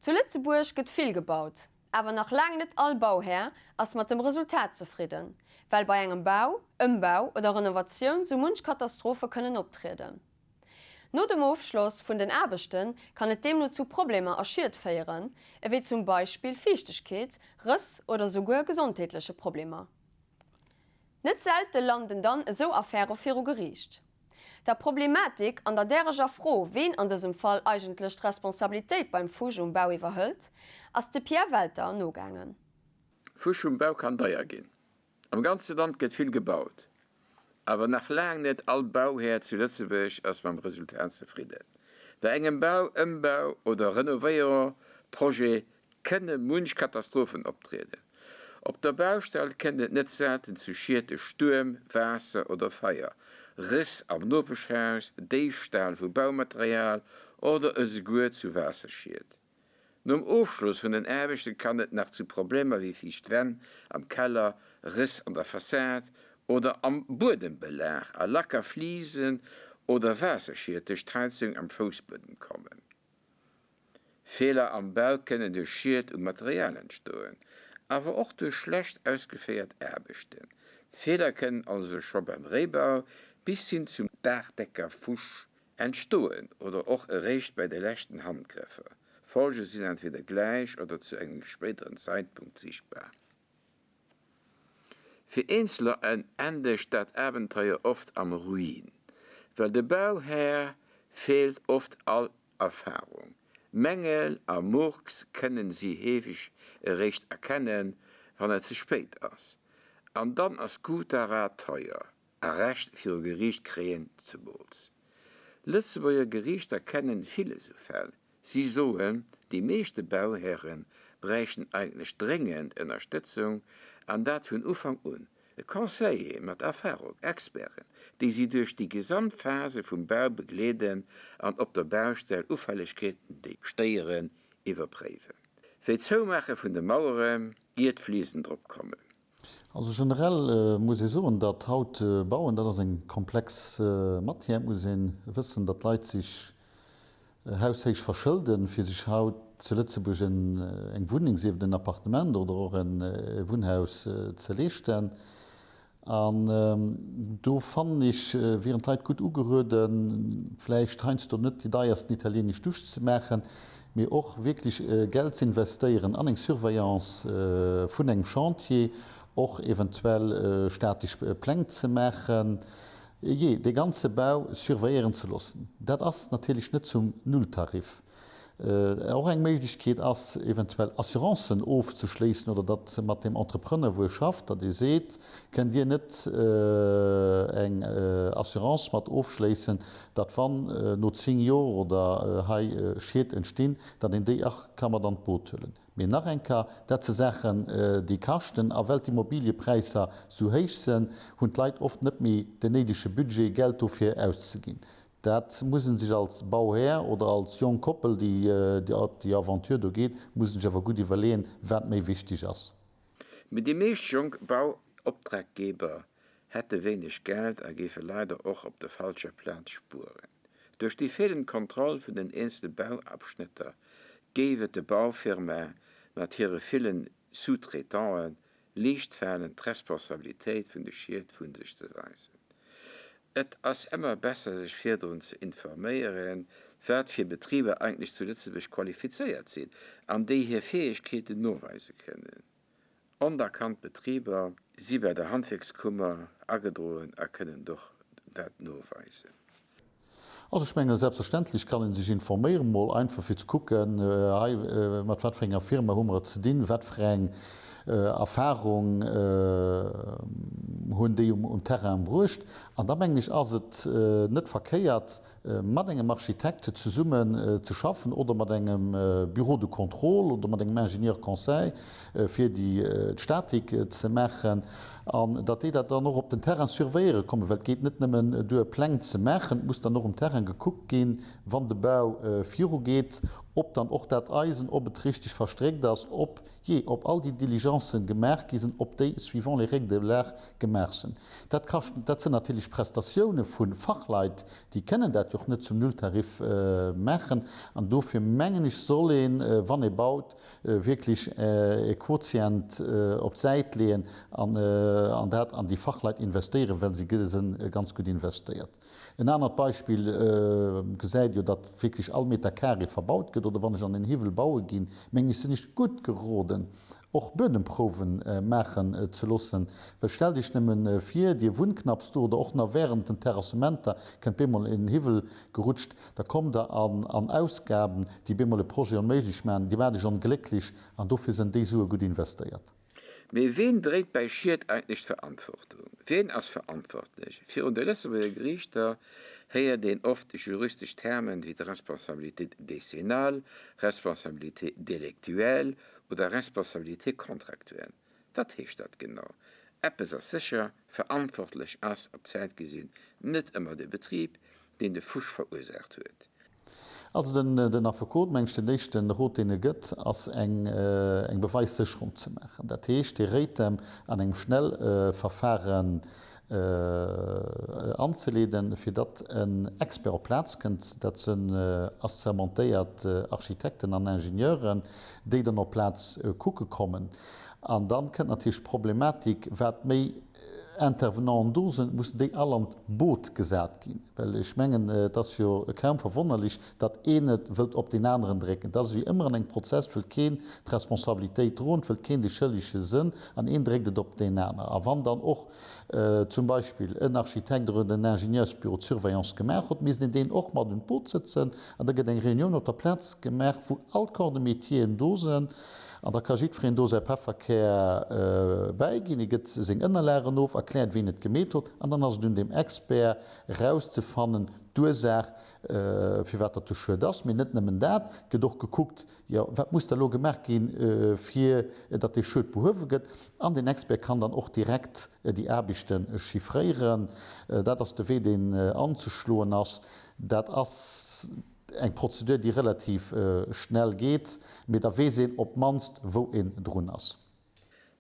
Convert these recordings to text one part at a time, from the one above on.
Zu Lëtzebuerg gëtt vill gebaut, awer nach laang net all Bauhär ass mat dem Resultat zefridden, well bei engem Bau, Ëmbau oder Renovatioun sou munch Katastrophe kënnen optrieden. No dem Ofschloss vun den Aarbechte kann et deemno zu Problemer a Schied féieren, ewéi zum Beispill Fiichtegkeet, Rëss oder souguer gesondheetleche Problemer. Net selte landen dann esou Affäre viru Geriicht. Der Problematik an der däreger Fro, ween an dësem Fall eigentlech d'Responsabilitéit beim Fusch um Bau iwwerhëlt, ass de Pierre Welter nogaangen. Fusch um Bau kann deier ginn. Am ganze Land gëtt vill gebaut, awer nach laang net all Bauhär zu Lëtzebuerg ass mam Resultat zefridden. Bei engem Bau, Ëmbau oder Renovéierprojet kënne munch Katastrophen optrieden. Op der Baustell kënnt et net selten zu Schied duerch Stuerm, Waasser oder Feier, Rëss am Nopeschhaus, Déifstal vu Baumaterial oder esouguer zu Waasserschied. Nom Ofschloss vun den Aarbechte kann et nach zu Problemer wéi fiicht Wänn am Keller, Rëss an der Fassad oder am Buedembelag a lacker Flisen oder Waasserschied duerch d'Heizung am Foussbuedem kommen. Feeler am Bau kënnen duerch Schied um Material entstoen, awer och duerch schlecht ausgeféiert Aarbechten. D'Feeler kënnen also scho beim Réibau bis hin zum Daachdeckerfusch entstoen oder och eréischt bei de leschten Handgrëffer. Folge sinn entweder gläich oder zu engem spéideren Zaitpunkt sichtbar. Fir Eenzeler endegt dat Abenteuer oft am Ruin, well de Bauhär feelt oft all Erfarung. Mängel a Murks kënnen si heefeg eréischt erkennen, wann et ze spéit ass. An dann ass guter Rat teuer, a Recht viru Geriicht kréien zemools. Lëtzebuerger Geriichter kennen vill esou Fäll. Si soen, déi meeschte Bauhäre bräichten eigentlech dréngend Ënnerstëtzung, an dat vun Ufank un. E Conseiller mat Erfarung, Experten, déi si duerch déi gesamt Phase vum Bau begleeden an op der Baustell Ufällegkeeten, déi stéieren, iwwerpréiwen. Wéi d'Zoumaache vun de Maueren, ier d'Flisen drop kommen. Also generell muss ee soen, datt haut bauen, dat ass eng komplex Matière. Et muss ee wëssen, datt d'Leit sech haushéich verschëlden, fir sech haut zu Lëtzebuerg eng Wunneng, sief et en Appartement oder och e Wunnhaus, ze leeschten. An do fannen ech, wieren d'Leit gutt ugerueden, vläicht heiansdo net déi deiersten italienesch Dusch ze maachen, mee och wierklech Geld ze investéieren an eng Surveillance vun engem Chantier, och eventuell statesch Pläng ze maachen, jee, dee ganze Bau surveilléieren ze loossen. Dat ass natierlech net zum Nulltarif. Och eng Méiglechkeet ass, eventuell Assurancen ofzeschléissen oder datt mat deem Entrepreneur, wou ee schafft, datt ee seet, Kënnt Dir net eng Assurance mat ofschléissen, datt wann no 10 Jor oder hei Schied entstinn, datt een déi och ka mat an d'Boot huelen. Mee nach eng Kéier, dat si Saachen, déi kaschten. A well d'Immobiliëpräisser sou héich sinn, hunn d'Leit oft net méi den néidege Budget, Geld dofir auszeginn. Dat muss en sech als Bauhär oder als jonk Koppel, déi op déi Aventure do geet, muss en sech awer gutt iwwerleeën, wat méi wichteg ass. Mee déi meescht jonk Bauoptraggeber hätte wéineg Geld a géife leider och op der falscher Plaz spueren. Duerch déi feelend Kontroll vun den eenzele Bauabschnëtter géif et de Baufirmae mat hire ville Sous-traitanten liicht falen, d'Responsabilitéit vun de Schied vu sech ze weisen. Et ass ëmmer besser sech virdrun ze informéieren, wat fir Betriber eigentlech zu Lëtzebuerg qualifizéiert sinn an déi hir Fäegkeeten noweise kënnen. Onerkannt Betriber si bei der Handwierkskummer agedroen a kënnen och dat noweisen. Also ech mengen, selbstverständlech kann ee sech informéieren, mol einfach fir ze kucken, hei mat wat fir enger Firma hu mer et ze dinn, wat fir eng Erfahrung hunn déi um Terrain bruecht. An da mengen ech, ass et net verkéiert, mat engem Architekt zesummen ze schaffen oder mat engem Bureau de contrôle oder mat engem Ingénieur conseil, fir déi d'Statik ze maachen an datt déi dat dann och op den Terrain surveilléiere kommen, well et geet net nëmmen duer Pläng ze maachen, et muss dann och um Terrain gekuckt ginn, wann de Bau virugeet, Ob dann och dat Eisen, ob et richteg verstréckt ass, ob, jee, ob all déi Diligencen gemaach gi sinn, ob déi suivant les règles de l'art gemaach sinn. Dat kascht, dat sinn natierlech Prestatioune vu Fachleit, déi kënnen dat jo och net zum Nulltarif maachen. An dofir mengen ech, soll een, wann ee baut, wierklech e Quotient op d'Säit leeën an dat an déi Fachleit investéieren, well si sinn ganz gutt investéiert. En anert Beispill gesäit jo, datt wierklech all Meter carré verbaut gëtt, oder wann ech an en Hiwwel baue ginn, mengen ech, sinn ech gutt geroden, och Buedemprouwen maachen ze loossen. Well stellt Iech nëmmen vir, Dir wunnt knapps do, oder och nach während den Terrassementer kënnt bemol en Hiwwel gerutscht, da kommt Der an Ausgaben, déi bemol e Projet onméiglech maachen. Dir maacht Iech onglécklech an dofir sënn déi Sue gutt investéiert. Mee ween dréit bäi Schied eigentlech d'Verantwortung? Ween ass verantwortlech? Virun de Lëtzebuerger Geriichter héiert een oft juristesch Termen wéi d'Responsabilité décennale, Responsabilité délictuelle oder Responsabilité contractuelle. Wat heescht dat genau? Eppes ass sécher, Verantwortlech ass, op d'Zäit gesinn, net ëmmer de Betrib, deen de Fusch verursaacht huet. Also den Affekot, meng ech, den éischten Rot deen e gëtt, ass eng Beweissécherung ze maachen. Dat heescht, dee réit em an engem Schnellverfahren anzeleeden, fir datt en Expert op d'Plaz kënnt. Dat sinn assermentéiert Architekten an Ingenieuren, déi dann op d'Plaz kucke kommen. An dann kënnt natierlech d'Problematik, wat méi Intervenanten do sinn, mussen déi all an d'Boot gesat ginn. Well ech mengen, et ass jo kaum verwonnerlech, datt een et wëllt op deen aneren drécken. Et ass ewéi ëmmer an engem Prozess, et wëllt keen d'Responsabilitéit droen, et wëllt keen de Schëllege sënn an een dréckt et op deen aner. A wann dann och zum Beispill en Architekt oder en Ingenieursbüro d'Surveillance gemaach huet, misst een deen och mat un d'Boot sëtzen an da gëtt eng Reunioun op der Plaz gemaach, wou all d'Corps de métieren do sënn. An da ka jiddwereen do säi Pefferkär bäiginn, e gëtt seng Ënnerlagen of, erkläert, wien et gemeet huet, an dann ass et un deem Expert erauszefannen, d'Ursaach, firwat datt de Schued ass. Mee net nëmmen dat, et gëtt och gekuckt, jo, wat muss da elo gemaach ginn, fir datt dee Schued behuewe gëtt. An den Expert kann dann och direkt déi Aarbechte chiffréieren. Dat ass de Wee, deen anzeschloen ass. Dat ass. Eng Prozedur, déi relativ schnell geet, mee da weess een op d'mannst, wou een drun ass.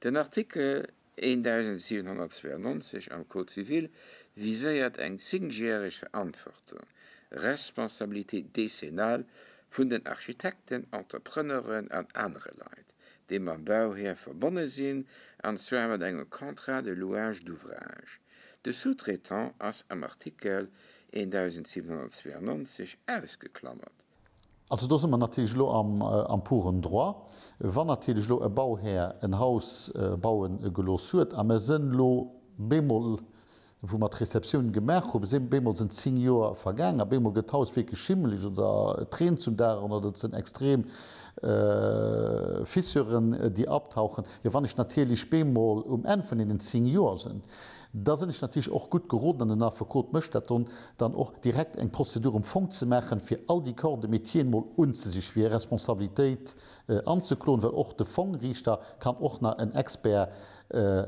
Den Artikel 1792 am Code civil viséiert eng zéngjäreg Verantwortung, Responsabilité décennale, vun den Architekten, Entrepreneuren an anere Leit, déi mam Bauhär verbonne sinn, an zwar mat engem Contrat de louage d'ouvrage. De Sous-traitant ass am Artikel 1792 ausgeklammert. Also do si mer natierlech elo am puren Droit. Wann natierlech elo e Bauhär en Haus baue gelooss huet a mer sënn elo bemol, wou mer d'Receptioun gemaach hu, bemol sinn 10 Joer vergaang a bemol gëtt d'Haus wierklech schimmeleg oder et reent zum Daach an oder et sinn extrem Fissuren, déi optauchen, jo wann ech natierlech bemol um Enn vun deenen 10 Joer sinn, Da sinn ech natierlech och gutt geroden, an den Affekot mécht dat don, dann och direkt eng Prozedur um Fong ze maachen, fir all déi Corps de métieren mol unzesichen, fir hir Responsabilitéit anzekloen, well och de Fongriichter kann och nach en Expert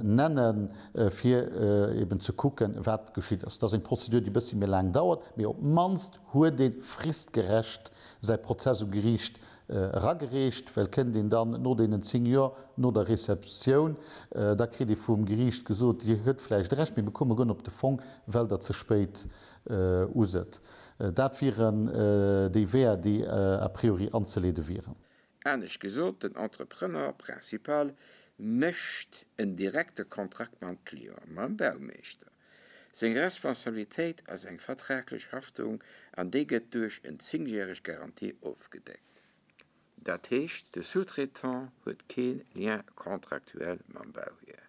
nennen, fir eben ze kucken, wat geschitt ass. Dat ass eng Prozedur, déi e bëssi méi laang dauert, mee op d'mannst huet ee fristgerecht säi Prozess um Geriicht Eragereecht, well kënnt een dann no deenen 10 Joer no der Receptioun, da kritt ee vum Geriicht gesot, Dir hutt vläicht Recht, mee mir komme guer net op de Fong, well Der ze spéit usëtt. Dat wieren déi Weeër, déi a priori anzeleede wieren. Anescht gesot, den Entrepreneur principal mécht en direkte Kontrakt mam Client, mam Baumeeschter. Seng Responsabilitéit ass eng vertraglech Haftung an déi gëtt duerch en zéngjäreg Garantie ofgedeckt. Dat heescht, de Sous-traitant huet kee Lien contractuel mam Bauhier.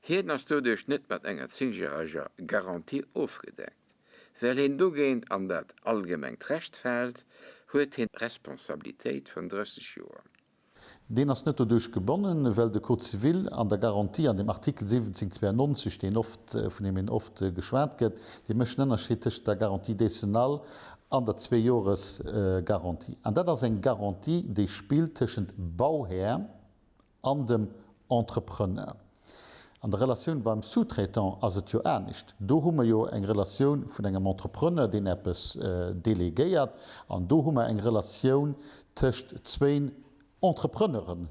Hien ass doduerch net mat enger zéngjäreger Garantie ofgedeckt. Well hien dogéint an dat allgemengt Recht fält, huet hien Responsabilitéit vun 30 Joer. Deen ass net doduerch gebonnen, well de Code civil an der Garantie, an dem Artikel 1792, deen oft, vun deem een oft geschwat gëtt, dee mécht en Ënnerscheed tëschent der Garantie décennale an der Zweejores-Garantie. An dat ass eng Garantie, déi spillt tëschent Bauhär an dem Entrepreneur. An der Relatioun beim Sous-traitant ass et jo anescht. Do hu mer jo eng Relatioun vun engem Entrepreneur, deen eppes delegéiert, an do hu mer eng Relatioun tëscht zwéin Entrepreneuren,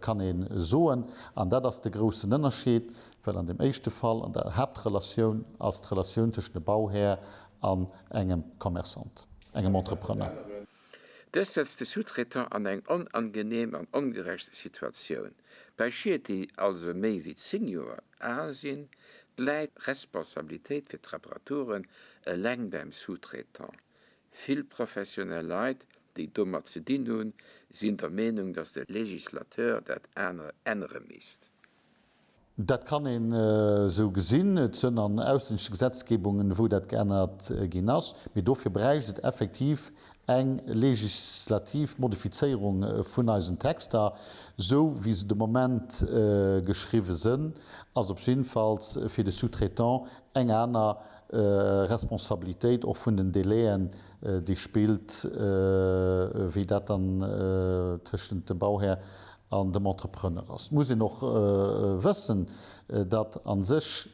kann ee soen. An dat ass de groussen Ënnerscheed, well an deem éischte Fall, an der Haaptrelatioun, ass d'Relatioun tëschent dem Bauhär an engem Commerçant, engem Entrepreneur. Dëst setzt de Sous-traitant an eng onangenehm an ongerecht Situatioun. Bei Schied, déi also méi wéi 10 Joer al sinn, läit d'Responsabilitéit fir d'Reparaturen eleng beim Sous-traitant. Vill professionell Leit, déi domat ze dinn hunn, sinn der Meenung, datt de Legislateur dat ännere misst. Dat kann een esou gesinn. Et sënn an auslännesche Gesetzgebungen, wou dat geännert ginn ass. Mee dofir bräicht et effektiv eng legislativ Modifizéierung vun eisen Texter. Esou wéi se de Moment geschriwwe sënn, ass op jiddefalls fir de Sous-traitant eng aner Responsabilitéit och vun den Délaiën, déi spillt, wéi dat dann tëschent dem Bauhär an dem Entrepreneur ass. Et muss een och wëssen, datt a sech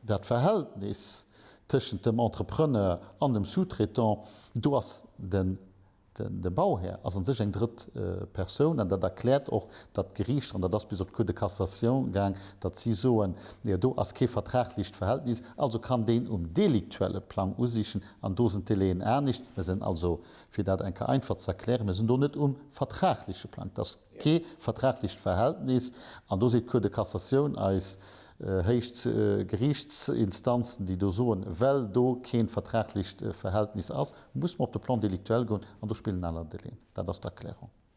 dat Verhältnis tëschent dem Entrepreneur an dem Sous-traitant, do ass den de Bauhär ass a sech eng drëtt Persoun an dat erkläert och, datt d'Geriichter, an dat ass bis op d'Cour de cassation gaang, datt si soen, jo do ass kee vertraglicht Verhältnis, also kann deen um deliktuelle Plang usichen an do sinn d'Délaiën anescht. Mir sinn also, fir dat eng Kéier einfach ze erklären, mir sinn do net um vertragliche Plang. Et ass kee vertraglicht Verhältnis an do seet d'Cour de cassation eis, héich Geriichtsinstanzen, déi do soen, well do kee vertraglicht Verhältnis ass, muss mer op de Plan délictuel goen an do spillen aner Délaiën. Dat ass d'Erklärung.